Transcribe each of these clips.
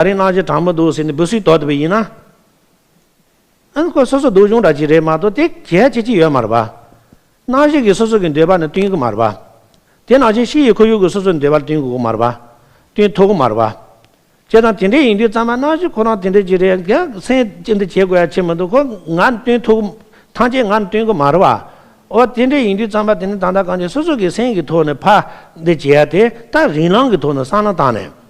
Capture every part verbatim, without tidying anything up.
ད་རིང་གནམ་གཤིས་གྲང་མོ་འདུག་ཟེར་ནས་འབུ་སྲིན་དོར་བསྡད་པ་ཡིན་ན། ཨ་ནི་ཁོ་སོ་སོ་སྡུག་སྦྱོང་འདྲ་ཅིག་རེད་མ་གཏོགས་དེ་གལ་ཆེ་ཅིག་ཡོད་མ་རེད་པ། གནམ་གཤིས་ཀྱིས་སོ་སོ་གི་འདོད་པ་ནི་སྟོན་གྱི་མ་རེད་པ། དེ་ནང་བཞིན་ཕྱི་ཡི་ཁོར་ཡུག་གིས་སོ་སོའི་འདོད་པ་སྟོན་དགོས་ཀྱི་མ་རེད་པ། སྟོན་ཐུབ་ཀྱི་མ་རེད་པ། བྱས་ཙང་དེ་འདྲ་ཡིན་དུས་ཙམ་པ་གནམ་གཤིས་ཁོ་རང་དེ་འདྲ་ཅིག་རེད། གལ་སྲིད་ཅི་འདྲ་བྱེད་དགོས་ཡ་ཆེ་མི་འདུག་ཁོ་ང་སྟོན་ཐུབ་ཐམས་ཅད་ང་སྟོན་གྱི་མ་རེད་པ། འོ་དེ་འདྲ་ཡིན་དུས་ཙམ་པ་དེ་ནི་ད་ལྟ་གང་ཅི་སོ་སོ་གི་སེམས་ཀྱི་ཐོག་ནས་ཕར་འདི་བྱེད་ཡ་དེ་ད་རིང་ལང་གི་ཐོག་ནས་བསམ་བློ་བཏང་ནས།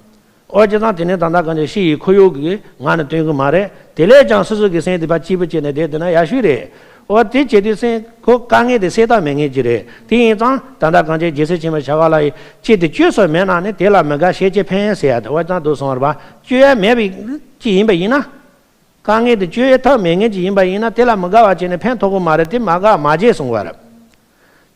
ཨོ་བྱས་ཙང་དེ་ནས་ད་ལྟ་གང་ཅི་ཕྱི་ཡི་ཁོར་ཡུག་གིས་ང་ནི་སྟོན་གྱི་མ་རེད། དེ་ལས་ཀྱང་སོ་སོ་གི་སེམས་དེ་ཕར་སྐྱིད་པོ་བྱས་ནས་བསྡད་བསྡད་ན་ཡག་ཤོས་རེད། ཨོ་དེ་བྱེད་དུས་སེམས་ཁོ་དཀའ་ངལ་དེ་སེལ་ཐབས་མེད་མཁན་ཅིག་རེད། དེ་ཡིན་ཙང་ད་ལྟ་གང་ཅི་རྗེ་བཙུན་ཆེན་པོ་ཞྭ་སྒབ་ལ་ཡིས་ཅི་སྟེ་བཅོས་སུ་མེད་ན་ནི་དེ་ལ་མི་དགའ་ཞེས་བྱ་ཕན་ཟེར་ཡ་དེ་ཨོ་ཙང་འདུག་སོང་བ་རེད་པ། བཅོས་ཡ་མེད་པ་ཅིག་ཡིན་པ་ཡིན་ན། དཀའ་ངལ་དེ་བཅོས་ཐབས་མེད་མཁན་ཅིག་ཡིན་པ་ཡིན་ན་དེ་ལ་མི་དགའ་བ་བྱས་ནས་ཕན་ཐོགས་ཀྱི་མ་རེད། དེ་མ་དགའ་མ་བྱེད་གསུང་བ་རེད།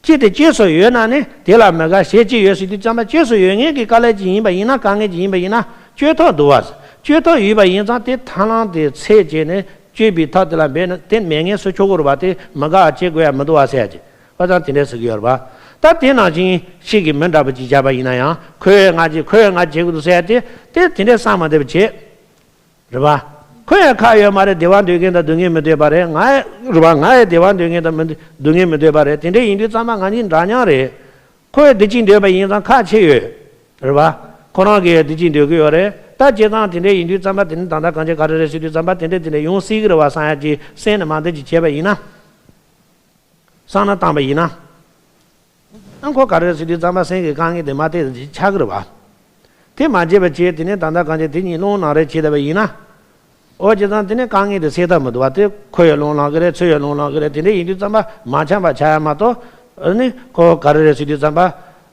ཅི་སྟེ་བཅོས་སུ་ཡོད་ན་ནི་དེ་ལ་མི་དགའ་ཞེས་ཅི་ཡོད་ཟེར་དུས་ཙམ་པ་བཅོས་སུ་ཡོད་མཁན་གྱི་དཀའ་ལས་ཅིག་ཡིན་པ་ཡིན་ན་དཀའ་ངལ་ཅིག་ཡིན་པ་ཡིན་ན་བཅོས་ཐབས་འདུག་བ། བཅོས་ཐབས་ཡོད་པ་ཡིན་ཙང་དེ་ཐབས་ལམ་དེ་ཚད་བྱས་ནས་བཅོས་པའི་ཐབས་དེ་ལ་འབད་ན་དེ་མེད་མཁན་བཟོ་ཆོག་གི་རེད་པ། དེ་མི་དགའ་བ་བྱེད་དགོས་ཡ་མི་འདུག་བ་ཟེར་ཡ་ཅིག་ཨོ་ཙང་དེ་འདྲས་ཟེར་གྱི་ཡོད་རེད་པ། ད་དེ་ནང་བཞིན་ཕྱི་གི་མི་འདྲ་པོ་ཅིག་བྱས་པ་ཡིན་ན་ཡང་ཁོས་ང་ཅིག་ཁོས་ང་བྱེད་དགོས་འདུག་ཟེར་ཡ་དེ་དེ་དེ་འདྲས་བསམ་མ་བསྡད་པ་བྱེད། རེད་པ། ཁོ་ཡང་ཁག་ཡོད་མ་རེད། བདེ་བ་འདོད་མཁན་དང་སྡུག་བསྔལ་མི་འདོད་པ་རེད། ང་རེད་པ། ང་ཡང་བདེ་བ་འདོད་མཁན་དང་མི་འདོད་སྡུག་བསྔལ་མི་འདོད་པ་རེད། དེ་འདྲ་ཡིན་དུས་ཙམ་པ་ང་གཉིས་འདྲ་མཉམ་རེད། ཁོ་ཡང་བདེ་སྐྱིད་འདོད་པ་ཡིན་ཙང་ཁག་ཆེ་ཡོད། རེད་པ། ཁོ་རང་གིས་ཡང་བདེ་སྐྱིད་འདོད་ཀྱི་ཡོད་རེད། ད་བྱས་ཙང་དེ་འདྲ་ཡིན་དུས་ཙམ་པ་དེ་ནི་ད་ལྟ་གང་བྱེད་ག་རེ་རེད་ཟེར་དུས་ཙམ་པ་དེ་འདྲ་དེ་འདྲ་ཡོང་སྲིད་ཀྱི་རེད་པ་བསམ་ཡ་ཅིག་སེམས་ནས་མ་འདོད་ཅིག་བྱས་པ་ཡིན་ན། བསམ་བློ་བཏང་པ་ཡིན་ན། ཨ་ཁོ་ག་རེ་ཟེར་དུས་ཙམ་པ་སེམས་ཀྱི་དཀའ་ངལ་དེ་མ་དེ་ཆགས་ཀྱི་རེད་པ། དེ་མ་བྱས་པ་བྱས་དེ་ནས་ད་ལྟ་གང་བྱས་དེ་གཉིས་བླངས་ན་རེ་བྱེད་བསྡད་པ་ཡིན་ན། ཨོ་བྱས་ཙང་དེ་ནས་དཀའ་ངལ་དེ་སེལ་ཐབས་མི་འདུག་པ། དེ་ཁོ་ཡང་བླངས་ལངས་ཀྱི་རེད། ཚུར་ཡང་བླངས་ལངས་ཀྱི་རེད། དེ་འདྲ་ཡིན་དུས་ཙམ་པ་མ་འཆམ་པ་ཆགས་ཡ་མ་གཏོགས། ཨ་ནི་ཁོ་ག་རེ་རེད་ཟེར་དུས་ཙམ་པ།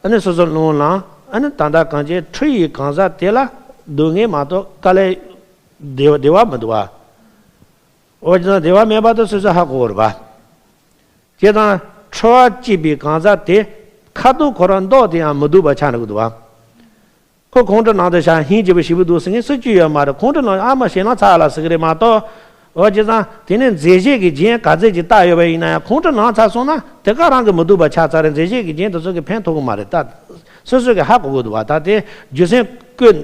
ཨ་ནི་སོ་སོ་བླངས་ལངས། ཨ་ནི་ད་ལྟ་གང་བྱས་འཁྲུལ་བའི་གང་ཟག་དེ་ལ་སྡུག་བསྔལ་མ་གཏོགས་དཀའ་ལས་བདེ་བ་བདེ་བ་མི་འདུག་པ། ཨོ་བྱས་ཙང་བདེ་བ་མེད་པ་དེ་སོ་སོས་ཧ་གོ་དགོས་རེད་པ། བྱས་ཙང་འཁྲུལ་བ་སྐྱེས་པའི་གང་ཟག་དེ་ཁ་ཐུག་ཁོ་རང་མདོག་དེ་ཡང་མི་སྡུག་པ་ཆགས་འགྲོ་གི་འདུག་པ། ཁོ་ཁོང་ཁྲོ་ནང་དུ་ཤར་ཧིང་སྐྱིད་པོ་ཞེ་པོ་འདུག་ཟེར་མཁན་སུ་གཅིག་ཡོད་མ་རེད། ཁོང་ཁྲོ་ནང་ཨ་མ་ཞེད་སྣང་ཚ་ལ་ཟེར་གི་རེད་མ་གཏོགས། འོ་བྱས་ཙང་དེ་ནས་མཛེས་བྱེད་ཀྱི་རྒྱན་ག་ཚད་ཅིག་བཏགས་ཡོད་པ་ཡིན་ན་ཡང་ཁོང་ཁྲོ་ནང་ཚར་སོང་ན་དེ་ག་རང་གི་མི་སྡུག་པ་ཆགས་ཚར་རེད། མཛེས་བྱེད་ཀྱི་རྒྱན་དེ་ཚོ་གིས་ཕན་ཐོགས་གི་མ་རེད། ད་སོ་སོ་གིས་ཧ་གོ་གི་འདུག་པ། ད་དེ་རྒྱུ་མཚན་བཀོད་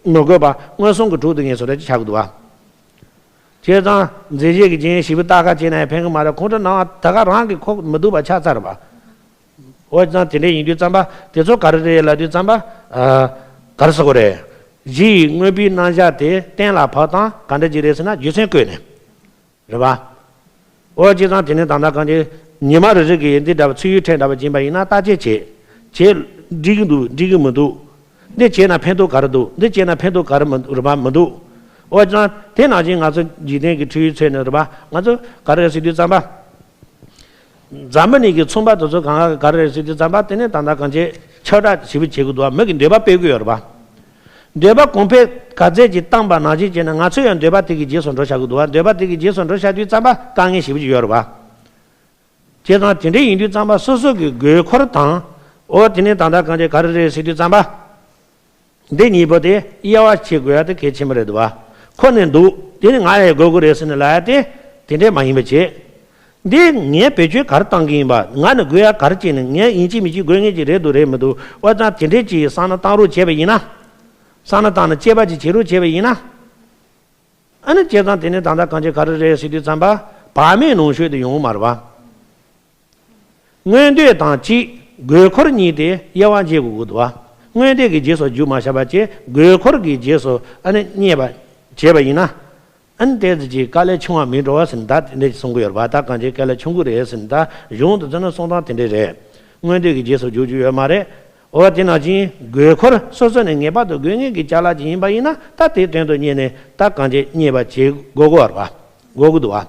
མི་དགོས་པ་མངོན་སུམ་གྱི་གྲུབ་དེ་ངས་བཟོ་འདྲ་ཅིག་ཆགས་གི་འདུག་པ། བྱས་ཙང་མཛེས་བྱེད་ཀྱི་རྒྱན་ཞེ་པོ་བཏགས་ཁ་བྱས་ན་ཡང་ཕན་གི་མ་རེད། ཁོང་ཁྲོ་ནང་ད་ག་རང་གི་ཁོ་མི་སྡུག་པ་ཆགས་ཚར་བ། འོ་ཙང་དེ་འདྲ་ཡིན་དུས་ཙམ་པ་དེ་ཚོ་ག་རེ་རེད་ལབ་དུས་ཙམ་པ། ཨ། ག་རེ་ཟེར་དགོས་རེད། གཞི་ཡི་མངོན་པའི་རྣམ་གཞག་དེ་གཏན་ལ་ཕབ་སྟངས་ག་འདྲ་ཅིག་རེད་ཟེར་ན་རྒྱུ་མཚན་བཀོད་ནས། རེད་པ། འོ་བྱས་ཙང་དེ་ནས་ད་ལྟ་གང་ཅི་ཉི་མ་རེ་རེ་གི་འདི་འདྲ་བ་ཚུལ་ཡུལ་ཕྲན་འདྲ་བ་སྦྱིན་པ་ཡིན་ན་བརྟག་དཔྱད་བྱེད། བྱེད། འགྲིག་གི་འདུག་འགྲིག་གི་མི་འདུག་འདི་བྱས་ན་ཕན་ཐོགས་ག་རེ་འདུག་འདི་བྱས་ན་ཕན་ཐོགས་ག་རེ་མི་འདུག་རེད་པ་མི་འདུག་འོ་ཙང་དེ་ནང་བཞིན་ང་ཚོ་འཇིག་རྟེན་གྱི་འཁྲུལ་ཡུལ་ཚོས་ནི་རེད་པ། ང་ཚོ་ག་རེ་ཟེར་དུས་ཙམ་པ། འཛམ་བུ་གླིང་གི་ཚོང་པ་དེ་ཚོ་གང་ག་ག་རེ་ཟེར་དུས་ཙམ་པ་དེ་ནི་ད་ལྟ་གང་ཅི་ཁྱབ་བསྒྲགས་ཞེ་པོ་བྱེད་ཀྱི་འདུག་པ། མི་གི་འདོད་པ་སྤེལ་གྱི་ཡོད་རེད་པ། འདོད་པ་གོང་འཕེལ་ག་ཚད་ཅིག་བཏང་པ་ནང་བཞིན་བྱས་ནས་ང་ཚོ་ཡང་འདོད་པ་དེ་གི་རྗེས་སུ་འགྲོ་བྱ་གི་འདུག་པ། འདོད་པ་དེ་གི་རྗེས་སུ་འགྲོ་བྱ་དུས་ཙམ་པ་དཀའ་ངལ་ཞེ་པོ་ཅིག་ཡོད་རེད་པ། བྱས་ཙང་དེ་འདྲ་ཡིན་དུས་ཙམ་པ་སོ་སོ་གི་དགོས་མཁོར་དང་། འོ་དེ་ནས་ད་ལྟ་གང་ཅི་ག་རེ་རེད་ཟེར་དུས་ཙམ་པ། འདི་གཉིས་པོ་དེ་དབྱེ་བ་ཕྱེ་དགོས་ཡ་དེ་གལ་ཆེན་པོ་རེད་འདུག་པ། ཁོ་ནས་འདུག་དེ་ནི་ང་ཡང་དགོས་ཀྱི་རེད་ཟེར་ནས་ལབ་ཡ་དེ་དེ་འདྲས་མ་ཡིན་པ་བྱེད། འདི་ངས་བེད་སྤྱོད་ག་རེ་བཏང་གི་ཡིན་པ། ང་ནི་དགོས་ཡ་ག་རེ་བྱས་ནས་ངས་ཡིན་གཅིག་མིན་གཅིག་དགོས་ངེས་ཀྱི་རེད་འདུག་རེད་མི་འདུག་འོ་ཙང་དེ་འདྲས་ཀྱི་བསམ་བློ་བཏང་རོགས་བྱས་པ་ཡིན་ན། བསམ་བློ་བཏང་ནས་དཔྱད་པ་ཅིག་བྱེད་རོགས་བྱས་པ་ཡིན་ན། ཨ་ནི་བྱས་ཙང་དེ་ནས་ད་ལྟ་གང་ཅི་ག་རེ་རེད་ཟེར་དུས་ཙམ་པ། བག་མེད་ནང་ཞོལ་དུ་ཡོང་གི་མ་རེད་པ། མངོན་འདོད་དང་གཅིག་དགོས་མཁོར་གཉིས་ཏེ་དབྱེ་བ་འབྱེད་དགོས་ཀྱི་འདུག་པ། མངོན་འདོད་ཀྱི་རྗེས་སུ་རྒྱུ་མ་བཞག་པ་བྱས་དགོས་མཁོར་གྱི་རྗེས་སུ་ཨ་ནི་བསྙད་པ་བྱས་པ་ཡིན་ན། ཨ་ནི་དེ་ཚོ་ཅིག་དཀའ་ལས་ཆུང་བ་མིན་འགྲོ་བ་ཟེར་ནས་ད་དེ་འདྲ་གསུང་གི་ཡོད་རེད་པ། ད་གང་ཅི་དཀའ་ལས་ཆུང་གི་རེད་ཟེར་ནས་ད་གཞུང་དུ་བརྩིས་ན་གསུང་སྟངས་དེ་འདྲ་རེད། མངོན་འདོད་ཀྱི་རྗེས་སུ་འཇུག་རྒྱུ་ཡོད་མ་རེད། འོ་དེ་ནང་བཞིན་དགོས་མཁོར་སོ་སོ་ནས་ངེས་པར་དུ་དགོས་ངེས་ཀྱི་ཅ་ལག་ཅིག་ཡིན་པ་ཡིན་ན་ད་དེའི་དོན་དུ་གཉེར་ནས་ད་གང་ཅི་བསྙད་པ་བྱེད་དགོས་ཀྱི་ཡོད་རེད་པ། དགོས་ཀྱི་འདུག་པ།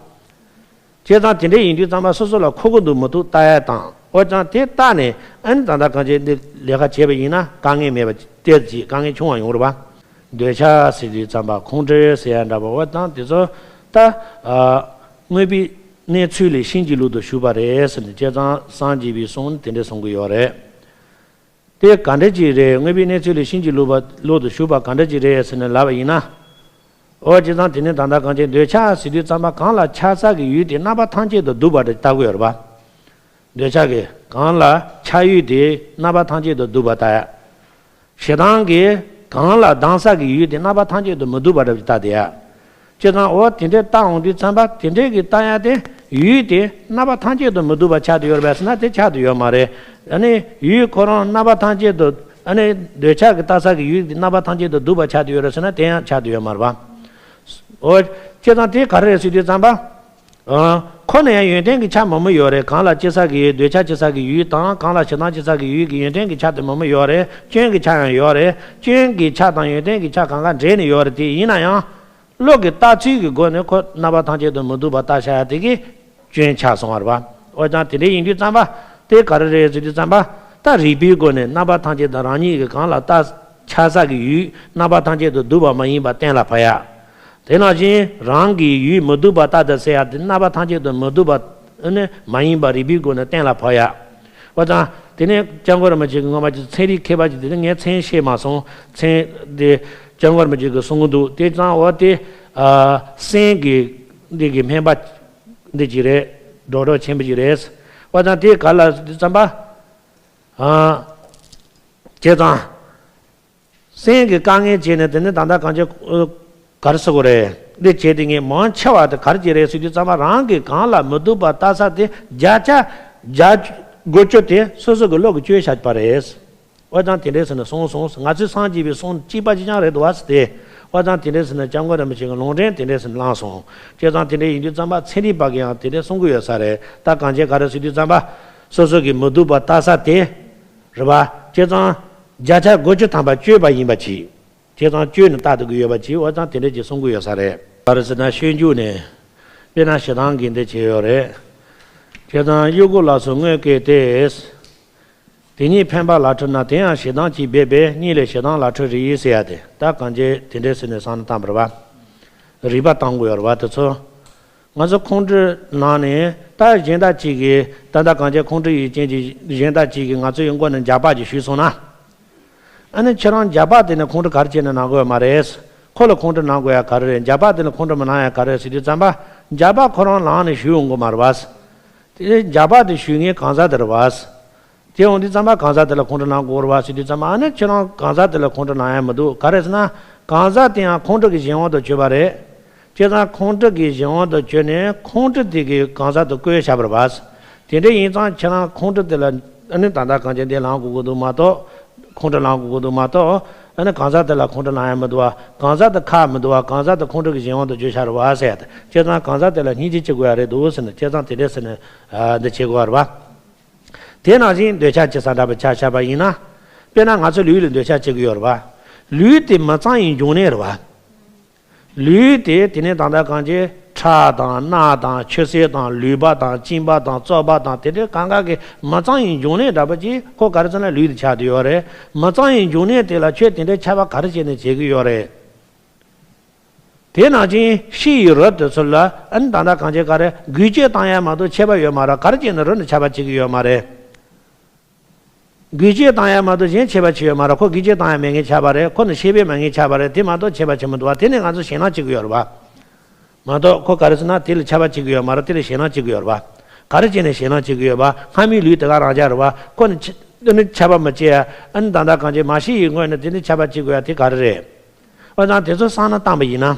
བྱས་ཙང་དེ་འདྲ་ཡིན་དུས་ཙམ་པ་སོ་སོ་ལ་མཁོ་གི་འདུག་མི་འདུག་ལྟ་ཡ་དང་། འོ་ཙང་དེ་ལྟ་ནས་ཨ་ནི་ད་ལྟ་གང་ཅི་འདི་ལས་ཀ་བྱས་པ་ཡིན་ན་དཀའ་ངལ་མེད་པ་ཏོག་ཙམ་དཀའ་ངལ་ཆུང་བ་ཡོང་རེད་པ། འདོད་ཆགས་ཟེར་དུས་ཙམ་པ་ཁོང་ཁྲོ་ཟེར་ཡ་འདྲ་པོ། འོ་ཙང་དེ་ཚོ་ད་ཨ་དངོས་པོའི་གནས་ཚུལ་ལས་ཕྱིན་ཅི་ལོག་ཏུ་ཞུགས་པ་རེད་ཟེར་ནས་བྱས་ཙང་སངས་རྒྱས་པའི་གསུང་དེ་འདྲ་གསུང་གི་ཡོད་རེད། དེ་ག་འདྲ་ཅིག་རེད། དངོས་པོའི་གནས་ཚུལ་ལས་ཕྱིན་ཅི་ལོག་པ་ལོག་ཏུ་ཞུགས་པ་ག་འདྲ་ཅིག་རེད་ཟེར་ནས་ལབ་པ་ཡིན་ན། འོ་བྱས་ཙང་དེ་ནི་ད་ལྟ་གང་ཅི་འདོད་ཆགས་ཟེར་དུས་ཙམ་པ་གང་ལ་ཆགས་ས་གི་ཡུལ་དེ་རྣམ་པ་ཐམས་ཅད་དུ་སྡུག་པ་རེད་ལྟ་གི་ཡོད་རེད་པ། འདོད་ཆགས་ཀྱི་གང་ལ་ཆགས་ཡུལ་དེ་རྣམ་པ་ཐམས་ཅད་དུ་སྡུག་པ་ལྟ་ཡ། ཞེ་སྡང་གིས་ གང་ལ་ལྡང་ས་གི་ཡུལ་དེ་རྣམ་པ་ཐམས་ཅད་དུ་མི་སྡུག་པ་འདྲ་བ་ཅིག་ལྟ་དེ་ཡ། བྱས་ཙང་འོ་དེ་འདྲའི་ལྟ་འོང་དུས་ཙམ་པ་དེ་འདྲའི་གི་ལྟ་ཡ་དེ་ཡུལ་དེ་རྣམ་པ་ཐམས་ཅད་དུ་མི་སྡུག་པ་ཆགས་ཏེ་ཡོད་རེད་པས་ཟེར་ན་དེ་ཆགས་ཏེ་ཡོད་མ་རེད། ཨ་ནི་ཡུལ་ཁོ་རང་རྣམ་པ་ཐམས་ཅད་དུ་ཨ་ནི་འདོད་ཆགས་ཀྱི་ལྟ་ས་གི་ཡུལ་དེ་རྣམ་པ་ཐམས་ཅད་དུ་སྡུག་པ་ཆགས་ཏེ་ཡོད་རེད་ཟེར་ན་དེ་ཡང་ཆགས་ཏེ་ཡོད་མ་རེད་པ། འོ། བྱས་ཙང་དེ་ག་རེ་རེད་ཟེར་དུས་ཙམ་པ། ཨ། ཁོ་ནི་ཡང་ཡོན་ཏན་གྱི་ཆ་མང་པོ་ཡོད་རེད། གང་ལ་སྐྱེ་ས་གི་འདོད་ཆགས་སྐྱེ་ས་གི་ཡུལ་དང་གང་ལ་ཞེ་སྡང་སྐྱེ་ས་གི་ཡུལ་གྱི་ཡོན་ཏན་གྱི་ཆ་དེ་མང་པོ་ཡོད་རེད། སྐྱོན་གྱི་ཆ་ཡང་ཡོད་རེད། སྐྱོན་གྱི་ཆ་དང་ཡོན་ཏན་གྱི་ཆ་གང་ག་འདྲེས་ནས་ཡོད་རེད། དེ་ཡིན་ན་ཡང་། བློ་གི་ལྟ་ཚུལ་གྱི་སྒོ་ནས་ཁོ་རྣམ་པ་ཐམས་ཅད་དུ་མི་སྡུག་པ་ལྟ་བྱ་ཡ་དེ་གི་སྐྱོན་ཆགས་སོང་བ་རེད་པ། འོ་ཙང་དེ་འདྲ་ཡིན་དུས་ཙམ་པ། དེ་ག་རེ་རེད་ཟེར་དུས་ཙམ་པ། ད་རིགས་པའི་སྒོ་ནས་རྣམ་པ་ཐམས་ཅད་དུ་རང་ཉིད་ཀྱི་གང་ལ་ལྟ་ཆགས་ས་གི་ཡུལ་རྣམ་པ་ཐམས་ཅད་དུ་སྡུག་པ་མ་ཡིན་པ་གཏན་ལ་ཕབ་ཡ། དེ་ནང་བཞིན་རང་གི་ཡུལ་མི་སྡུག་པ་ལྟ་དང་ཟེར་ཡ་དེ་རྣམ་པ་ཐམས་ཅད་དུ་མི་སྡུག་པ་ནི་མ་ཡིན་པ་རིགས་པའི་སྒོ་ནས་གཏན་ལ་ཕབ་ཡ། འོ་ཙང་དེ་ནས་སྐྱབས་མགོན་རིན་པོ་ཆེ་གིས་སྔོན་མ་ཅིག་ཚན་རིག་མཁས་པ་ཅིག་དེ་ནས་ངས་མཚན་ཤེས་མ་སོང་། མཚན་དེ་སྐྱབས་མགོན་རིན་པོ་ཆེ་གིས་གསུང་གི་འདུག་དེ་ཙང་འོ་དེ་ཨ་སེམས་ཀྱི་འདི་གི་སྨན་པ་འདི་ཅིག་རེད། ཌོག་ཊར་ཆེན་པོ་ཅིག་རེད། འོ་ཙང་དེ་ག་ལ་བརྩམས་པ། ཨ་བྱས་ཙང་། སེམས་ཀྱི་དཀའ་ངལ་བྱས་ནས་དེ་ནི་ད་ལྟ་གང་ཅི། ག་རེ་ཟེར་དགོས་རེད། འདི་བྱས་དེ་ངས་མང་ཆེ་བ་དེ་ག་རེ་བྱས་རེད་ཟེར་དུས་ཙམ་པ་རང་གིས་གང་ལ་མི་སྡུག་པ་ལྟ་ས་དེ་བརྒྱ་ཆ་བརྒྱ་དགུ་བཅུ་དེ་སོ་སོ་གི་བློ་གིས་བཅོས་བཞག་པ་རེད། འོ་ཙང་དེ་འདྲས་ཟེར་ནས་གསུངས་སོང་། ང་ཚོས་སངས་རྒྱས་པའི་གསུང་གཅིག་པ་གཅིག་རྐྱང་རེད་འདུག་བ་ཟེར་ཏེ། འོ་ཙང་དེ་འདྲས་ཟེར་ནས་སྐྱབས་མགོན་རིན་པོ་ཆེ་གི་ལུང་འདྲེན་དེ་འདྲས་ཟེར་ནས་བླངས་སོང་། བྱས་ཙང་དེ་འདྲས་ཡིན་དུས་ཙམ་པ་ཚན་རིག་པ་གིས་ཡང་དེ་འདྲས་གསུང་གི་ཡོད་ས་རེད། ད་གང་བྱས་ག་རེ་ཟེར་དུས་ཙམ་པ། སོ་སོ་གི་མི་སྡུག་པ་ལྟ་ས་དེ། རེད་པ། བྱས་ཙང་། བརྒྱ་ཆ་དགུ་བཅུ་ཐམ་པ་བཅོས་པ་ཡིན་པ་གྱིས། བྱས་ཙང་བཅོས་ནས་ལྟ་ཐུབ་ཀྱི་ཡོད་པ་གྱིས། འོ་ཙང་དེ་འདྲས་ཀྱིས་གསུང་གི་ཡོད་ས་རེད། ག་རེ་ཟེར་ན་སྤྱོད་འཇུག་ནས། དཔེར་ན་ཞེ་སྡང་གི་འདི་བྱས་ཡོད་རེད། བྱས་ཙང་གཡུལ་སྒོ་ལ་སོགས་དངོས་བཀལ་ཏེ། དེ་ཉིད་འཕེན་པ་ལ་ཁྲིད་ན་དེ་ཡང་ཞེ་སྡང་གིས་སྦད་པས་གཉིད་ལས་ཞེ་སྡང་ལ་ཁྲིད་རིགས་ཟེར་ཡ་དེ་ད་གང་བྱས་དེ་འདྲས་ཟེར་ནས་བསམ་བློ་བཏང་བ་རེད་པ། རིགས་པ་བཏང་དགོས་ཡོད་རེད་པ་དེ་ཚོ། ང་ཚོ་ཁོང་ཁྲོ་ནང་ནས་ད་གཞན་དག་ཅིག་གིས་ད་ལྟ་གང་བྱས་ཁོང་ཁྲོ་ཡི་རྐྱེན་གྱིས་གཞན་དག་ཅིག་གིས་ང་ཚོའི་མགོ་ནས་འཇབ་རྒོལ་ཅིག་ཞུས་སོང་ན། ཨ་ནི་ཁྱེད་རང་འཇབ་རྒོལ་དེ་ནས་ཁོང་ཁྲོ་ག་རེ་བྱས་ནས་གནང་དགོས་ཡ་མ་རེད། ཁོ་ལ་ཁོང་ཁྲོ་གནང་དགོས་ཡ་ག་རེ་རེད། འཇབ་རྒོལ་དེ་ནས་ཁོང་ཁྲོ་མི་གནང་ཡ་ག་རེ་རེད་ཟེར་དུས་ཙམ་པ། འཇབ་རྒོལ་ཁོ་རང་ལངས་ནས་ཞུས་འོང་གི་མ་རེད་པ། དེ་འཇབ་རྒོལ་དེ་ཞུ་མཁན་གང་ཟག་དེ་རེད་པ། དེ་འོང་དུས་ཙམ་པ་གང་ཟག་དེ་ལ་ཁོང་ཁྲོ་གནང་དགོས་རེད་པ་ཟེར་དུས་ཙམ་པ། ཨ་ནི་ཁྱེད་རང་གང་ཟག་དེ་ལ་ཁོང་ཁྲོ་གནང་ཡ་མི་འདུག་ག་རེ་ཟེར་ན། གང་ཟག་དེ་ཡང་ཁོང་ཁྲོ་གི་གཞན་དབང་དུ་གྱུར་པ་རེད། བྱས་ཙང་ཁོང་ཁྲོ་གི་གཞན་དབང་དུ་གྱུར་ནས་ཁོང་ཁྲོ་དེ་གིས་གང་ཟག་དེ་བཀོལ་བཞག་པ་རེད་པ། དེ་འདྲ་ཡིན་ཙང་ཁྱེད་རང་ཁོང་ཁྲོ་དེ་ལ་ཨ་ནི་ད་ལྟ་གང་བྱས་འདི་ལངས་དགོས་ཀྱི་འདུག་མ་གཏོགས། ཁོང་ཁྲོ་ལངས་དགོས་ཀྱི་འདུག་མ་གཏོགས། ཨ་ནི་གང་ཟག་དེ་ལ་ཁོང་ཁྲོ་ལངས་ཡ་མི་འདུག་པ། གང་ཟག་དེ་ཁག་མི་འདུག་པ། གང་ཟག་དེ་ཁོང་ཁྲོ་གི་གཞན་དབང་དུ་གྱུར་བཞག་རེད་པ་ཟེར་ཡ་དེ། བྱས་ཙང་གང་ཟག་དེ་ལ་སྙིང་རྗེ་བྱེད་དགོས་ཡ་རེད་འདུག་ཟེར་ནས། བྱས་ཙང་དེ་འདྲ་ཟེར་ནས་ཨ་འདི་བྱེད་དགོས་པ་རེད་པ། དེ་ནང་བཞིན་འདོད་ཆགས་སྐྱེ་ས་འདྲ་པོ་ཆ་བཞག་པ་ཡིན་ན། དཔེར་ན་ང་ཚོ་ལུས་ལ་འདོད་ཆགས་སྐྱེ་གི་ཡོད་རེད་པ། ལུས་དེ་མི་གཙང་བའི་འབྱུང་གནས་རེད་པ། ལུས་དེ་དེ་ནས་ད་ལྟ་གང་བྱས་ཁྲག་དང་རྣག་དང་ཆུ་སེར་དང་ལུད་པ་དང་གཅིན་པ་དང་བཙོག་པ་དང་དེ་འདྲའི་གང་ག་གི་མི་གཙང་བའི་འབྱུང་གནས་འདྲ་པོ་ཅིག་ཁོ་ག་རེ་ཟེར་ན་ལུས་དེ་ཆགས་བསྡད་ཡོད་རེད། མི་གཙང་བའི་འབྱུང་གནས་དེ་ལ་ཁྱོད་དེ་འདྲའི་ཆགས་པ་ག་རེ་བྱས་ནས་བྱེད་ཀྱི་ཡོད་རེད། དེ་ནང་བཞིན་ཤི་ཡི་རོ་དེ་ཚོ་ལ་ཨ་ནི་ད་ལྟ་གང་བྱས་ག་རེ་འགུལ་སྐྱོད་བཏང་ཡ་མ་གཏོགས་ཁྱད་པར་ཡོད་མ་རེད། ག་རེ་བྱས་ནས་རོ་ནི་ཆགས་པ་བྱེད་ཀྱི་ཡོད་མ་རེད། འགུལ་སྐྱོད་བཏང་ཡ་མ་གཏོགས་གཞན་ཁྱད་པར་ཅི་ཡོད་མ་རེད། ཁོ་འགུལ་སྐྱོད་བཏང་ཡ་མེད་མཁན་ཆགས་པ་རེད། ཁོ་ནི་ཤེས་པ་མེད་མཁན་ཆགས་པ་རེད། དེ་མ་གཏོགས་ཁྱད་པར་ཅི་མི་འདུག་པ། དེ་ནི་ང་ཚོ་ཞེད་སྣང་བྱེད་ཀྱི་ཡོད་རེད་པ། མ་གཏོགས་ཁོ་ག་རེ་ཟེར་ན་དེ་ལ་ཆགས་པ་བྱེད་ཀྱི་ཡོད་མ་རེད། དེ་ལ་ཞེད་སྣང་བྱེད་ཀྱི་ཡོད་རེད་པ། ག་རེ་བྱས་ནས་ཞེད་སྣང་བྱེད་ཀྱི་ཡོད་པ། སྔ་མའི་ལུས་དེ་ག་རང་འཇགས་རེད་པ། ཁོ་ནི་ཆ་དེ་ནི་ཆགས་པ་མི་བྱེད་ཡ། ཨ་ནི་ད་ལྟ་གང་བྱས་མ་ཤི་ཡི་སྔོན་ནས་དེ་ནི་ཆགས་པ་བྱེད་དགོས་ཡ་དེ་ག་རེ་རེད། འོ་ཙང་དེ་ཚོ་བསམ་བློ་བཏང་པ་ཡིན་ན།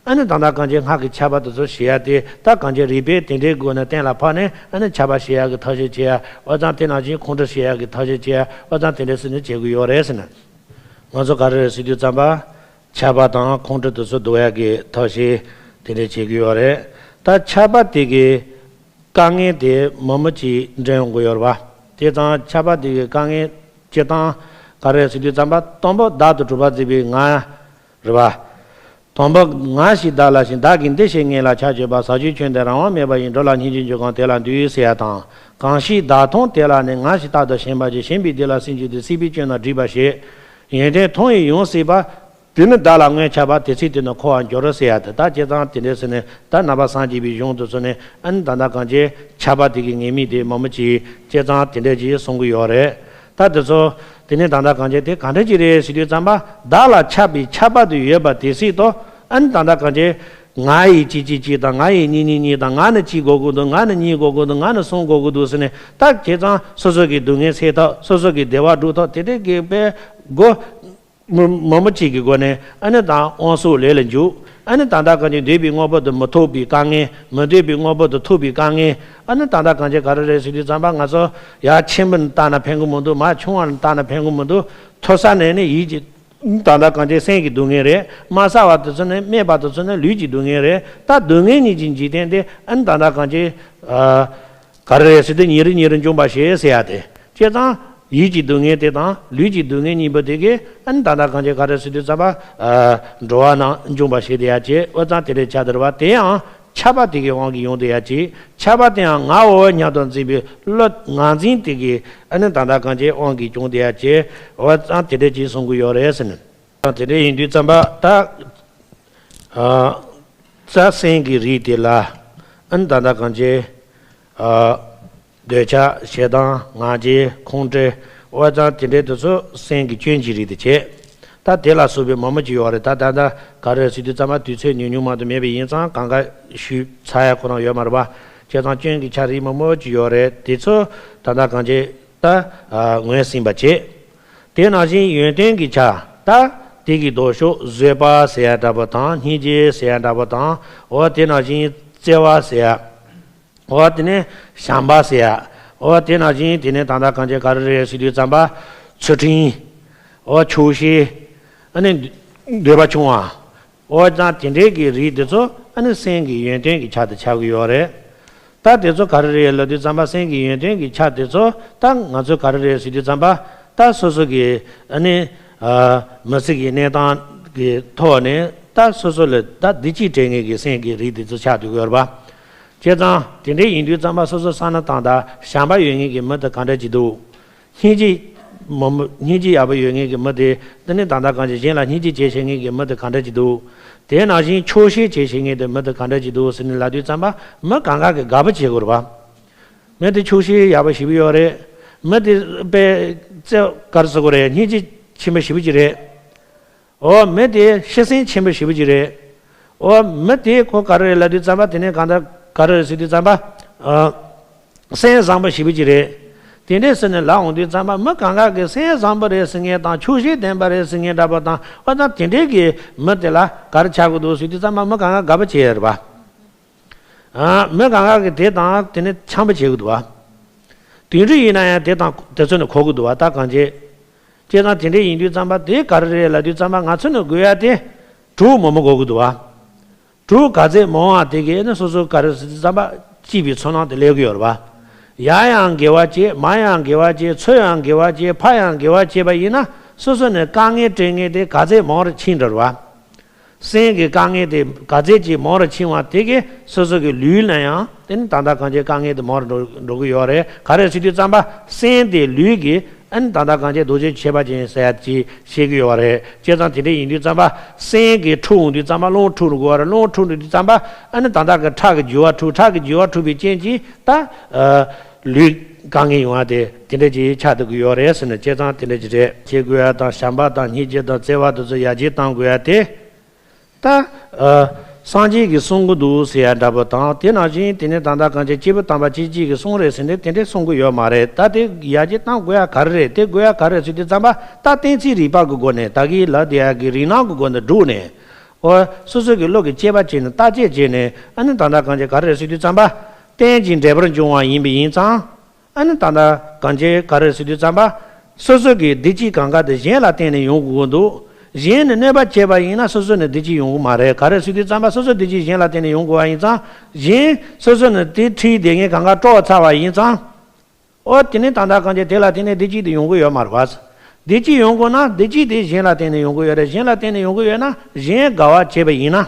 ཨ་ནི་ད་ལྟ་གང་བྱས་སྔགས་ཀྱི་ཆགས་པ་དེ་ཚོ་ཞི་ཡ་དེ་ད་གང་བྱས་རིགས་པས་དེ་འདྲའི་སྒོ་ནས་གཏན་ལ་ཕབ་ནས། ཨ་ནི་ཆགས་པ་ཞི་ཡ་གི་ཐབས་ཤེས་བྱེད་ཡ། འོ་ཙང་དེ་ནང་བཞིན་ཁོང་ཁྲོ་ཞི་ཡ་གི་ཐབས་ཤེས་བྱེད་ཡ། འོ་ཙང་དེ་འདྲ་ཟེར་ནས་བྱེད་དགོས་ཡོད་རེད་ཟེར་ན། ང་ཚོ་ག་རེ་རེད་ཟེར་དུས་ཙམ་པ། ཆགས་པ་དང་ཁོང་ཁྲོ་དེ་ཚོ་བཟློག་ཡ་གི་ཐབས་ཤེས་དེ་འདྲ་བྱེད་ཀྱི་ཡོད་རེད། ད་ཆགས་པ་དེ་གི་དཀའ་ངལ་དེ་མང་པོ་ཅིག་འདྲེན་ཡོང་གི་ཡོད་རེད་པ། དེ་ཙང་ཆགས་པ་དེ་གི་དཀའ་ངལ་སྤྱིར་བཏང་ག་རེ་ཟེར་དུས་ཙམ་པ། དང་པོ་བདག་ཏུ་གྲུབ་པ་འཛིན་པའི་ང་རེད་པ། དང་པོ་ང་ཞིག་བདག་ལ་ཞེན། བདག་གིས་འདི་ཞེས་ངེས་ལ་ཆགས་སྤྱོད་པ། ཟག་བཅས་སྐྱོན་དེ་རང་དབང་མེད་པ་ཡིས། འགྲོ་ལ་སྙིང་རྗེ་འཇུག་གམ་དེ་ལ་འདུད་ཟེར་ཡ་དང་། གང་ཞིག་བདག་མཐོང་དེ་ལ་ནི། ང་ཞིག་རྟག་ཏུ་ཞེན་པར་བྱེད། ཞེན་པའི་སྡེ་ལ་སེམས་ཅན་འདུས། སྲིད་པའི་སྐྱོན་རྣམས་སྒྲིབ་པར་བྱེད། ཡོན་ཏན་མཐོང་བས་ཡོངས་སྲིད་པ། དེ་ནི་བདག་ལ་སྔོན་ཆགས་པ། དེ་ཚེ་དེ་ནི་འཁོར་བར་འགྱུར་རོ་ཟེར་ཡ་དེ། ད་བྱས་ཙང་དེ་འདྲ་ཟེར་ནས་ད་རྣམ་པ་སངས་རྒྱས་པའི་གཞུང་དེ་ཚོ་ནས། ཨ་ནི་ད་ལྟ་གང་བྱས་ཆགས་པ་དེ་གི་ངེས་དམིགས་དེ་མང་པོ་ཅིག་བྱས་ཙང་དེ་འདྲ་ཅིག་གསུང་གི་ཡོད་རེད། ད་དེ་ཚོ་དེ་ནས་ད་ལྟ་གང་བྱས་དེ་གང་འདྲ་ཅིག་རེད་ཟེར་དུས་ཙམ་པ། བདག་ལ་ཆགས་པའི་ཆགས་པ་དེ་ཡོད་པ་དེ་སྲིད་དུ། ཨ་ནི་ད་ལྟ་གང་བྱས་ང་ཡིས་གཅིག་གཅིག་གཅིག་དང་། ང་ཡིས་གཉིས་གཉིས་གཉིས་དང་། ང་ནི་གཅིག་དགོས་ཀྱི་འདུག་ང་ནི་གཉིས་དགོས་ཀྱི་འདུག་ང་ནི་གསུམ་དགོས་ཀྱི་འདུག་ཟེར་ནས། ད་བྱས་ཙང་སོ་སོ་གི་སྡུག་བསྔལ་སེལ་ཐབས། སོ་སོ་གི་བདེ་བ་སྒྲུབ་ཐབས་དེ་འདྲའི་གི་དཔེ་དགོས། མི་མི་མི་གཅིག་གི་སྒོ་ནས་ཨ་ནི་ད་དབང་ཤུགས་ལས་ལ་འཇུག་ཨ་ནི་ད་ལྟ་གང་ཅི་འདོད་པའི་དངོས་པོ་དེ་མི་ཐོབ་པའི་དཀའ་ངལ། མི་འདོད་པའི་དངོས་པོ་དེ་ཐོབ་པའི་དཀའ་ངལ། ཨ་ནི་ད་ལྟ་གང་ཅི་ག་རེ་རེད་ཟེར་དུས་ཙམ་པ་ང་ཚོ་ཡར་ཆེན་པོ་ནས་བལྟས་ན་ཕན་གི་མི་འདུག་མར་ཆུང་བ་ནས་བལྟས་ན་ཕན་གི་མི་འདུག་མཐོ་ས་ནས་ནི་ཡིད་ཀྱི་ད་ལྟ་གང་ཅི་སེམས་ཀྱི་སྡུག་བསྔལ་རེད། དམའ་ས་བ་དེ་ཚོ་ནི་སྨད་པ་དེ་ཚོ་ནི་ལུས་ཀྱི་སྡུག་བསྔལ་རེད། ད་སྡུག་བསྔལ་གཉིས་ཀྱི་འཇིག་རྟེན་དེ་ཨ་ནི་ད་ལྟ་གང་ཅི་ཨ། ག་རེ་རེད་ཟེར་དུས་ཉིན་རེ་ཉིན་རེ་འབྱུང་བར་བྱེད་ཟེར་ཡ་དེ། བྱས་ཙང་ཡིད་ཀྱི་སྡུག་བསྔལ་དེ་དང་ལུས་ཀྱི་སྡུག་བསྔལ་གཉིས་པོ་དེ་གིས་ཨ་ནི་ད་ལྟ་གང་ཅི་ག་རེ་ཟེར་དུས་ཙམ་པ། ཨ། འགྲོ་བ་རྣམས་འབྱུང་བར་བྱེད་དེ་ཡ་བྱེད། འོ་ཙང་དེ་འདྲའི་ཆ་དེ་རེད་བ། དེ་ཡང་ཆགས་པ་དེ་གི་དབང་གིས་ཡོང་དེ་ཡ་བྱེད། ཆགས་པ་དེ་ཡང་ངའོ་སྙམ་དུ་འཛིན་པའི་བློ་ངར་འཛིན་དེ་གིས་ཨ་ནི་ད་ལྟ་གང་ཅི་དབང་གིས་བྱུང་དེ་ཡ་བྱེད། འོ་ཙང་དེ་འདྲ་ཅིག་གསུང་གི་ཡོད་རེད་ཟེར་ནས། དེ་འདྲ་ཡིན་དུས་ཙམ་པ་ད། ཨ། རྩ་སེམས་ཀྱི་རིགས་དེ་ལ་ཨ་ནི་ད་ལྟ་གང་ཅི། ཨ། འདོད་ཆགས་ཞེ་སྡང་ང་རྒྱལ་ཁོང་ཁྲོ། འོ་ཙང་དེ་འདྲའི་དེ་ཚོ་སེམས་ཀྱི་སྐྱོན་གྱི་རིགས་དེ་བྱེད། ད་དེ་ལ་སོགས་པའི་མང་པོ་ཅིག་ཡོད་རེད། ད་ད་ལྟ་ག་རེ་ཟེར་དུས་ཙམ་པ་དུས་ཚོད་ཉུང་ཉུང་མ་གཏོགས་མེད་པ་ཡིན་ཙང་གང་ག་ཞུས་ཚར་ཡ་ཁོ་རང་ཡོད་མ་རེད་པ། བྱས་ཙང་སྐྱོན་གྱི་ཆ་རིགས་མང་པོ་ཅིག་ཡོད་རེད། དེ་ཚོ་ད་ལྟ་གང་ཅི་ད་ངོས་ཟིན་པ་བྱེད། དེ་ནང་བཞིན་ཡོན་ཏན་གྱི་ཆ་ད་དེ་གི་ལྡོག་ཕྱོགས་བཟོད་པ་ཟེར་ཡ་འདྲ་པོ་དང་སྙིང་རྗེ་ཟེར་ཡ་འདྲ་པོ་དང་། འོ་དེ་ནང་བཞིན་བརྩེ་བ་ཟེར་ཡ། འོ་དེ་ནས་བྱམས་པ་ཟེར་ཡ། འོ་དེ་ནང་བཞིན་དེ་ནས་ད་ལྟ་གང་ཅི་ག་རེ་རེད་ཟེར་དུས་ཙམ་པ་ཚུལ་ཁྲིམས། འོ་ཆོག་ཤེས། ཨ་ནི་འདོད་པ་ཆུང་བ། འོ་ཙང་དེ་འདྲའི་གི་རིགས་དེ་ཚོ་ཨ་ནི་སེམས་ཀྱི་ཡོན་ཏན་གྱི་ཆ་དེ་ཆགས་ཀྱི་ཡོད་རེད། ད་དེ་ཚོ་ག་རེ་རེད་ལབ་དུས་ཙམ་པ་སེམས་ཀྱི་ཡོན་ཏན་གྱི་ཆ་དེ་ཚོ་ད་ང་ཚོ་ག་རེ་རེད་ཟེར་དུས་ཙམ་པ་ད་སོ་སོ་གི་ཨ་ནི་ཨ་མི་ཚེ་གི་གནས་སྟངས་ཀྱི་ཐོག་ནས་ད་སོ་སོ་ལ་ད་བདེ་སྐྱིད་སྤྲད་མཁན་གྱི་སེམས་ཀྱི་རིགས་དེ་ཚོ་ཆགས་འདུག་ཡོད་རེད་པ། བྱས་ཙང་དེ་འདྲ་ཡིན་དུས་ཙམ་པ་སོ་སོ་བསམ་བློ་བཏང་དང་བྱམས་པ་ཡོད་མཁན་གྱི་མི་དེ་ག་འདྲ་ཅིག་འདུག་སྙིང་རྗེ། མ་མ་སྙིང་རྗེ་ཡག་པོ་ཡོད་མཁན་གྱི་མི་དེ། དེ་ནི་ད་ལྟ་གང་ཅི་གཞན་ལ་སྙིང་རྗེ་བྱེད་ཤེས་མཁན་གྱི་མི་དེ་ག་འདྲ་ཅིག་འདུག་དེ་ནང་བཞིན་ཆོག་ཤེས་བྱེད་ཤེས་མཁན་དེ་མི་དེ་ག་འདྲ་ཅིག་འདུག་ཟེར་ནས་ལབ་དུས་ཙམ་པ་མི་གང་ག་གིས་དགའ་པོ་བྱེད་དགོས་རེད་པ། མི་དེ་ཆོག་ཤེས་ཡག་པོ་ཞེ་པོ་ཡོད་རེད། མི་དེ་དཔེ་བརྩེ་ག་རེ་ཟེར་དགོས་རེད། སྙིང་རྗེ་ཆེན་པོ་ཞེ་པོ་ཅིག་རེད། འོ་མི་དེ་ཤེས་སེམས་ཆེན་པོ་ཞེ་པོ་ཅིག་རེད། འོ་མི་དེ་ཁོ་ག་རེ་རེད་ལབ་དུས་ཙམ་པ་དེ་ནས་གང་ལྟར་ག་རེ་རེད་ཟེར་དུས་ཙམ་པ། ཨ། སེམས་བཟང་པོ་ཞེ་པོ་ཅིག་རེད། དེ་འདྲས་ཟེར་ནས་ལབ་འོང་དུས་ཙམ་པ་མི་གང་ག་གིས་སེམས་བཟང་པོ་རེད་ཟེར་མཁན་དང་ཆོག་ཤེས་ལྡན་པ་རེད་ཟེར་མཁན་འདྲ་པོ་དང་། འོ་ད་དེ་འདྲས་ཀྱི་མི་དེ་ལ་ག་རེ་ཆགས་ཀྱི་འདུག་ཟེར་དུས་ཙམ་པ་མི་གང་ག་དགའ་པོ་བྱེད་ཡ་རེད་པ། ཨ། མི་གང་ག་གིས་དེ་དང་དེ་ནས་འཆམ་པོ་བྱེད་ཀྱི་འདུག་པ། དེ་འདྲ་ཡིན་ན་ཡང་དེ་དང་དེ་ཚོ་ནི་གོ་གི་འདུག་པ། ད་གང་བྱེད། བྱས་ཙང་དེ་འདྲ་ཡིན་དུས་ཙམ་པ་དེ་ག་རེ་རེད་ལབ་དུས་ཙམ་པ་ང་ཚོ་ནི་དགོས་ཡ་དེ་གྲོགས་མང་པོ་དགོས་ཀྱི་འདུག་པ། གྲོགས་ག་ཚད་མང་བ་དེ་གས་ནི་སོ་སོ་ག་རེ་ཟེར་དུས་ཙམ་པ་སྐྱིད་པའི་ཚོར་སྣང་དེ་སླེབས་ཀྱི་ཡོད་རེད་པ། ཡར་ཡང་དགེ་བ་བྱེད། མར་ཡང་དགེ་བ་བྱེད། ཚུར་ཡང་དགེ་བ་བྱེད། ཕར་ཡང་དགེ་བ་བྱེད་པ་ཡིན་ན་སོ་སོ་ནི་དཀའ་ངལ་སྤྲད་མཁན་དེ་ག་ཚད་མང་རུ་ཕྱིན་འགྲོ་རེད་པ། སེམས་ཀྱི་དཀའ་ངལ་དེ་ག་ཚད་ཅིག་མང་རུ་ཕྱིན་པ་དེ་གས་སོ་སོ་གི་ལུས་ལ་ཡང་དེ་ནི་ད་ལྟ་གང་ཅིའི་དཀའ་ངལ་དེ་མང་རུ་འགྲོ་འགྲོ་གི་ཡོད་རེད། ག་རེ་ཟེར་དུས་ཙམ་པ་སེམས་དེ་ལུས་ཀྱི་ཨ་ནི་ད་ལྟ་གང་ཅིའི་རྡོ་རྗེ་ཁྱད་པར་ཅན་ཟེར་ཡ་ཅིག་བཤད་ཀྱི་ཡོད་རེད། བྱས་ཙང་དེ་འདྲ་ཡིན་དུས་ཙམ་པ་སེམས་ཀྱི་འཁྲུག་འོང་དུས་ཙམ་པ་རླུང་འཁྲུག་འགྲོ་གི་ཡོད་རེད། རླུང་འཁྲུག་འགྲོ་དུས་ཙམ་པ་ཨ་ནི་ད་ལྟ་གི་ཁྲག་གི་རྒྱུ་བ་འཁྲུག་ཁྲག་གི་རྒྱུ་བ་འཁྲུག་པའི་རྐྱེན་གྱིས་ད་ཨ་ལུས་དཀའ་ངལ་ཡོང་བ་དེ་དེ་འདྲ་ཅིག་ཆགས་སྡོད་ཀྱི་ཡོད་རེད་ཟེར་ནས། བྱས་ཙང་དེ་འདྲ་ཅིག་རེད། བྱེད་དགོས་ཡ་དང་བྱམས་པ་དང་སྙིང་རྗེ་དང་བརྩེ་བ་དེ་ཚོ་ཡར་རྒྱས་གཏང་དགོས་ཡ་དེ། ད། ཨ། སངས་རྒྱས་ཀྱིས་གསུང་གི་འདུག་ཟེར་ཡ་འདྲ་པོ་དང་དེ་ནང་བཞིན་དེ་ནས་ད་ལྟ་གང་ཅི་སྐྱེས་བུ་དམ་པ་སྐྱེས་སྐྱེས་ཀྱིས་གསུང་རེད་ཟེར་ནས་དེ་འདྲས་གསུང་གི་ཡོད་མ་རེད། ད་དེ་ཡར་རྒྱས་གཏང་དགོས་ཡ་ག་རེ་རེད། དེ་དགོས་ཡ་ག་རེ་རེད་ཟེར་དུས་ཙམ་པ་ད་གཏན་ཚིགས་རིག་པ་གི་སྒོ་ནས་ད་གིན་ལབ་བསྡད་ཡ་གི་རིགས་སྣང་གི་སྒོ་ནས་བསྒྲུབས་ནས། འོ། སོ་སོ་གི་བློ་གི་དཔྱད་པ་བྱས་ནས་བརྟག་དཔྱད་བྱས་ནས་ཨ་ནི་ད་ལྟ་གང་ཅི་ག་རེ་རེད་ཟེར་དུས་ཙམ་པ་རྟེན་ཅིང་འབྲེལ་པར་འབྱུང་བ་ཡིན་པ་ཡིན་ཙང་། ཨ་ནི་ད་ལྟ་གང་ཅི་ག་རེ་ཟེར་དུས་ཙམ་པ། སོ་སོ་གི་བདེ་སྐྱིད་གང་ག་དེ་གཞན་ལ་བརྟེན་ནས་ཡོང་དགོས་ཀྱི་འདུག་གཞན་ནི་གནོད་པ་བྱས་པ་ཡིན་ན་སོ་སོ་ནི་བདེ་སྐྱིད་ཡོང་གི་མ་རེད། ག་རེ་ཟེར་དུས་ཙམ་པ་སོ་སོ་བདེ་སྐྱིད་གཞན་ལ་བརྟེན་ནས་ཡོང་དགོས་པ་ཡིན་ཙང་། གཞན་སོ་སོ་ནི་དེ་འཁྲིས་བསྡད་མཁན་གང་ག་སྐྲོག་ཚར་བ་ཡིན་ཙང་། ཨོ་དེ་ནི་ད་ལྟ་གང་ཅི་དེ་ལ་བརྟེན་ནས་བདེ་སྐྱིད་དེ་ཡོང་གི་ཡོད་མ་རེད་པ། བདེ་སྐྱིད་ཡོང་དགོས་ན་བདེ་སྐྱིད་དེ་གཞན་ལ་བརྟེན་ནས་ཡོང་གི་ཡོད་རེད། གཞན་ལ་བརྟེན་ནས་ཡོང་གི་ཡོད་ན་གཞན་དགའ་བ་བྱས་པ་ཡིན་ན།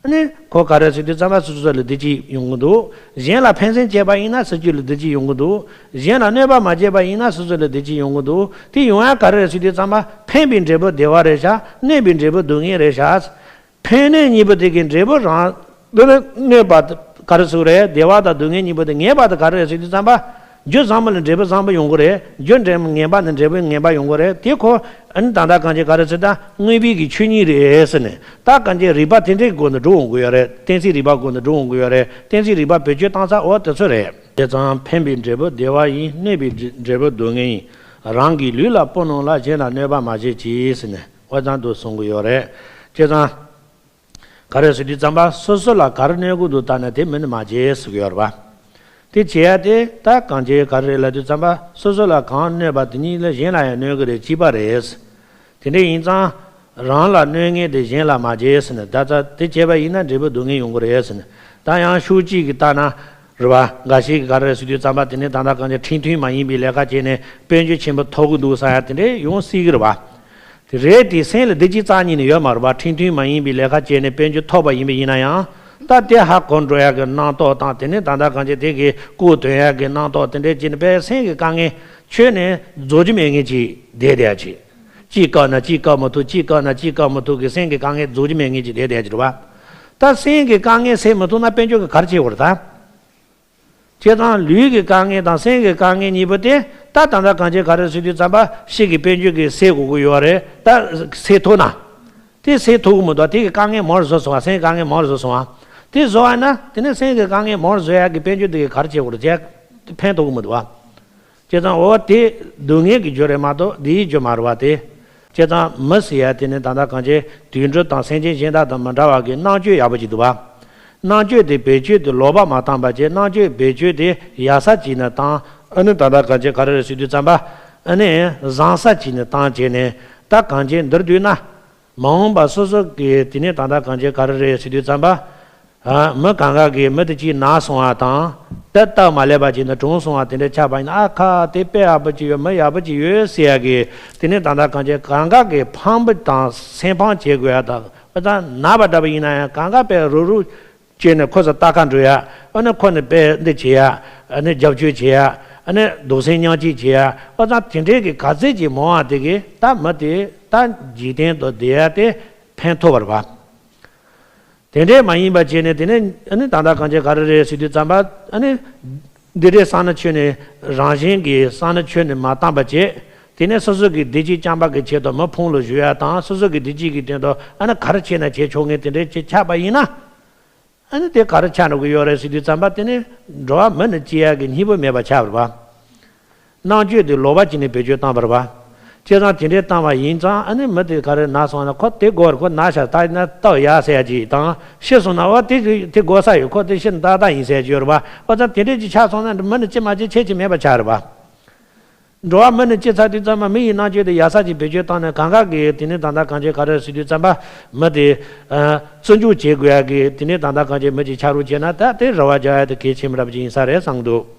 ཨ་ནི་ཁོ་ག་རེ་ཟེར་དུས་ཙམ་པ་སོ་སོ་ལ་བདེ་སྐྱིད་ཡོང་གི་འདུག་གཞན་ལ་ཕན་སེམས་བྱས་པ་ཡིན་ན་སོ་སོ་ལ་བདེ་སྐྱིད་ཡོང་གི་འདུག་གཞན་ལ་གནོད་པ་མ་བྱས་པ་ཡིན་ན་སོ་སོ་ལ་བདེ་སྐྱིད་ཡོང་གི་འདུག་དེ་ཡོང་ཡ་ག་རེ་རེད་ཟེར་དུས་ཙམ་པ་ཕན་པའི་འབྲས་བུ་བདེ་བ་རེད་ཤག་གནོད་པའི་འབྲས་བུ་སྡུག་བསྔལ་རེད་ཤག་ཕན་གནོད་གཉིས་པོ་དེ་གི་འབྲས་བུ་རང་། འདི་ནི་གནོད་པ་ག་རེ་ཟེར་རེད། བདེ་བ་དང་སྡུག་བསྔལ་གཉིས་པོ་དེ་ངེས་པ་དེ་ག་རེ་རེད་ཟེར་དུས་ཙམ་པ། རྒྱུ་བཟང་པོ་ནི་འབྲས་བུ་བཟང་པོ་ཡོང་གི་རེད། རྒྱུ་འབྲས་ངན་པ་ནི་འབྲས་བུ་ངན་པ་ཡོང་གི་རེད། དེ་ཁོ་ཨ་ནི་ད་ལྟ་གང་ཅི་ག་རེ་ཟེར་ད་དངོས་པོའི་གི་ཆོས་ཉིད་རེད་ཟེར་ནས་ད་གང་ཅི་རིགས་པ་དེ་འདྲའི་སྒོ་ནས་འགྲོ་འོང་གི་ཡོད་རེད། གཏན་ཚིགས་རིགས་པ་སྒོ་ནས་འགྲོ་འོང་གི་ཡོད་རེད། གཏན་ཚིགས་རིགས་པ་བེད་སྤྱོད་བཏང་ས་འོ་དེ་ཚོ་རེད། བྱས་ཙང་ཕན་པའི་འབྲས་བུ་བདེ་བ་ཡིན། གནོད་པའི་འབྲས་བུ་སྡུག་བསྔལ་ཡིན། རང་གི་ལུས་ལ་སྤོ་གནང་ལ་གཞན་ལ་གནོད་པ་མ་བྱེད་ཅིག་ཟེར་ནས་ཨོ་ཙང་དུ་གསུང་གི་ཡོད་རེད། བྱས་ཙང་། ག་རེ་ཟེར་དུས་ཙམ་པ་སོ་སོ་ལ་ག་རེ་གནོད་ཀྱི་འདུག་ལྟ་ན་དེ་མི་ནི་མ་བྱེད་ཟེར་གི་ཡོད་རེད་པ། དེ་བྱེད་ཡ་དེ་ད་གང་བྱེད་ག་རེ་རེད་ལབ་དུས་ཙམ་པ་སོ་སོ་ལ་གང་གནོད་པ་དེ་ཉིད་ལ་གཞན་ལ་ཡང་གནོད་གི་རེད་གཅིག་པ་རེད། དེ་འདྲ་ཡིན་ཙང་། རང་ལ་གནོད་ངེས་དེ་གཞན་ལ་མ་བྱེད་ཟེར་ནས་ད་ལྟ་དེ་བྱས་པ་ཡིན་ན་འབྲས་བུ་སྡུག་བསྔལ་ཡོང་གི་རེད་ཟེར་ནས་ད་ཡང་ཤུགས་གཅིག་གིས་ལྟ་ན། རེད་བ། འགའ་ཞིག་གིས་ག་རེ་ཟེར་དུས་ཙམ་པ་དེ་ནས་ད་ལྟ་གང་ཅི་ཁྲིམས་མཐུན་མ་ཡིན་པའི་ལས་ཀ་བྱས་ནས་དཔལ་འབྱོར་ཆེན་པོ་ཐོབ་གི་འདུག་བསམ་ཡ་དེ་འདྲས་ཡོང་སྲིད་གི་རེད་བ། དེ་རེད་དེ་སེམས་ལ་བདེ་སྐྱིད་རྩ་ཉིད་ནས་ཡོད་མ་རེད་བ། ཁྲིམས་མཐུན་མ་ཡིན་པའི་ལས་ཀ་བྱས་ནས་དཔལ་འབྱོར་ཐོབ་པ་ཡིན་པ་ཡིན་ན་ཡང་། ད་དེ་ཧ་གོ་འགྲོ་ཡ་གི་རྣམ་རྟོག་དང་དེ་ནས་ད་ལྟ་གང་ཅི་དེ་གི་ལྐུགས་ཐོན་ཡ་གི་རྣམ་རྟོག་དེ་འདྲས་བྱས་ནས་དཔེ་སེམས་ཀྱི་དཀའ་ངལ་ཁྱོན་ནས་རྫོགས་རྒྱུ་མེད་ངེས་ཅིག་བསྡད་བསྡད་ཡ་ཅིག་གཅིག་བཀག་ན་གཅིག་བཀག་མི་ཐུབ། གཅིག་བཀག་ན་གཅིག་བཀག་མི་ཐུབ་ཀྱི་སེམས་ཀྱི་དཀའ་ངལ་རྫོགས་རྒྱུ་མེད་ངེས་ཅིག་བསྡད་བསྡད་ཀྱི་རེད་བ། ད་སེམས་ཀྱི་དཀའ་ངལ་སེལ་མི་ཐུབ་ན་དཔལ་འབྱོར་གྱི་ག་རེ་བྱེད་དགོས་རེད་ད། བྱས་ཙང་ལུས་ཀྱི་དཀའ་ངལ་དང་སེམས་ཀྱི་དཀའ་ངལ་གཉིས་པོ་དེ་ད་ད་ལྟ་གང་ཅི་ག་རེ་ཟེར་དུས་ཙམ་པ་ཕྱི་གི་དཔལ་འབྱོར་གྱིས་སེལ་དགོས་ཀྱི་ཡོད་རེད། ད་སེལ་ཐུབ་ན། དེ་སེལ་ཐུབ་ཀྱི་མི་འདུག་དེ་གི་དཀའ་ངལ་མང་རུ་བཟོ་སོང་བ། སེམས་ཀྱི་དཀའ་ངལ་མང་རུ་བཟོ་སོང་བ། དེ་བཟོ་བ་ན་དེ་ནས་སེམས་ཀྱི་དཀའ་ངལ་མང་རུ་བཟོ་ཡ་གི་དཔལ་འབྱོར་དེ་གི་ག་རེ་བྱེད་དགོས་རེད་བྱས་ཕན་ཐོགས་ཀྱི་མི་འདུག་བ། བྱས་ཙང་འོ་དེ་སྡུག་བསྔལ་གྱི་རྒྱུ་རེད་མ་གཏོགས་བདེ་བའི་རྒྱུ་མ་རེད་བ་དེ། བྱས་ཙང་མི་ཟེར་ཡ་དེ་ནི་ད་ལྟ་གང་ཅི་དུད་འགྲོ་དང་སེམས་ཅན་གཞན་དག་དང་མི་འདྲ་བ་གི་རྣམ་དཔྱོད་ཡག་པོ་ཅིག་འདུག་བ། རྣམ་དཔྱོད་དེ་བེད་སྤྱོད་དེ་ལོག་པ་མ་བཏང་པ་བྱས། རྣམ་དཔྱོད་བེད་སྤྱོད་དེ་ཡག་ས་ཅིག་ནས་བཏང་། ཨ་ནི་ད་ལྟ་གང་ཅི་ག་རེ་རེད་ཟེར་དུས་ཙམ་པ། ཨ་ནི་བཟང་ས་ཅིག་ནས་བཏང་བྱས་ནས་ད་གང་ཅི་འདིར་བསྡུས་ན། མ་འོངས་པ་སོ་སོ་གི་དེ་ནས་ད་ལྟ་གང་ཅི་ག་རེ་རེད་ཟེར་དུས་ཙམ་པ། ཨ། མི་གང་ག་གིས་མི་དེ་གཅིག་ན་སོང་བ་དང་། དེ་སྟབས་མ་ལེགས་པ་ཅིག་ནས་གྲོངས་སོང་བ་དེ་འདྲ་ཆགས་པ་ཡིན་ན། ཨ་ཁ། དེ་དཔེ་ཡག་པོ་ཅིག་ཡོད། མི་ཡག་པོ་ཅིག་ཡོད་ཟེར་ཡ་གི་དེ་ནས་ད་ལྟ་གང་ཅི་གང་ག་གིས་ཕངས་པ་དང་སེམས་ཕམ་བྱེད་དགོས་ཡ་དང་། ཨ་ཙང་ན་བ་འདྲ་པོ་ཡིན་ན་ཡང་གང་ག་དཔེ་རུག་རུག་བྱས་ནས་ཁོ་ཚོ་ལྟ་ག་འགྲོ་ཡ། ཨ་ནི་ཁོ་ནི་དཔེ་འདི་བྱེད་ཡ། ཨ་ནི་རྒྱབ་སྐྱོར་བྱེད་ཡ། ཨ་ནི་གདུང་སེམས་མཉམ་སྐྱེད་བྱེད་ཡ། ཨ་ཙང་དེ་འདྲའི་གི་ག་ཚད་ཅིག་མང་བ་དེ་གིས་ད་མི་དེ་ད་འཇིག་རྟེན་དུ་བསྡད་ཡ་དེ་ཕན་ཐོགས་པ་རེད་བ། དེ་འདྲས་མ་ཡིན་པ་བྱས་ནས་དེ་ནས་ཨ་ནི་ད་ལྟ་གང་ཅི་ག་རེ་རེད་ཟེར་དུས་ཙམ་པ། ཨ་ནི་འདི་འདྲའི་བསམ་ན་ཁྱོན་ནས་རང་བཞིན་གྱི་བསམ་ན་ཁྱོན་ནས་མ་བཏང་པ་བྱས། དེ་ནས་སོ་སོ་གི་བདེ་སྐྱིད་རྐྱང་པ་གི་ཆེད་དུ་མི་ཕུང་ལ་གཞོལ་ཡ་དང་། སོ་སོ་གི་བདེ་སྐྱིད་ཀྱི་དོན་དུ་ཨ་ནི་ག་རེ་བྱས་ན་བྱེད་ཆོག་མཁན་དེ་འདྲས་ཅིག་ཆགས་པ་ཡིན་ན། ཨ་ནི་དེ་ག་རེ་ཆགས་འགྲོ་གི་ཡོད་རེད་ཟེར་དུས་ཙམ་པ། དེ་ནི་འགྲོ་བ་མི་ནི་སྐྱེ་ཡ་གི་སྙིང་པོ་མེད་པ་ཆགས་པ་རེད་བ། རྣམ་དཔྱོད་དེ་ལོག་པ་ཅིག་ནས་བེད་སྤྱོད་བཏང་བ་རེད་བ། བྱས་ཙང་དེ་འདྲས་བཏང་བ་ཡིན་ཙང་། ཨ་ནི་མི་དེ་ག་རེ་ན་སོང་ན་ཁོ་དེ་དགོས་རེད། ཁོ་ན་ཤག་ད་ཡིན་ན་ལྟོགས་ཡ་ཟེར་ཡ་ཅིག་དང་། ཤི་སོང་ན་འོ་དེ་དེ་དགོས་ས་ཡོད། ཁོ་དེ་ཤི་ན་ཏག་ཏག་ཡིན་ཟེར་ཡ་ཅིག་ཡོད་རེད་བ། འོ་ཙང་དེ་འདྲས་ཅིག་ཆགས་སོང་ན་མི་ནི་ཅི་མ་བྱེད་ཁྱད་ཅིག་མེད་པ་ཆགས་རེད་བ། འགྲོ་བ་མི་ནི་སྐྱེ་ཚར་དུས་ཙམ་པ་མི་ཡི་རྣམ་དཔྱོད་དེ་ཡག་ས་ཅིག་བེད་སྤྱོད་བཏང་ནས་གང་ག་གི་དེ་ནི་ད་ལྟ་གང་ཅི་ག་རེ་ཟེར་དུས་ཙམ་པ། མི་དེ་ཨ་བརྩི་འཇོག་བྱེད་དགོས་ཡ་གི་དེ་ནི་ད་ལྟ་གང་ཅི་མི་ཅིག་ཆགས་རོགས་བྱས་ན། ད་དེ་རེ་བ་རྒྱག་ཡ་དེ་གལ་ཆེན་པོ་འདྲ་པོ་ཅིག་ཡིན་ས་རེད་བསམ་གི་འདུག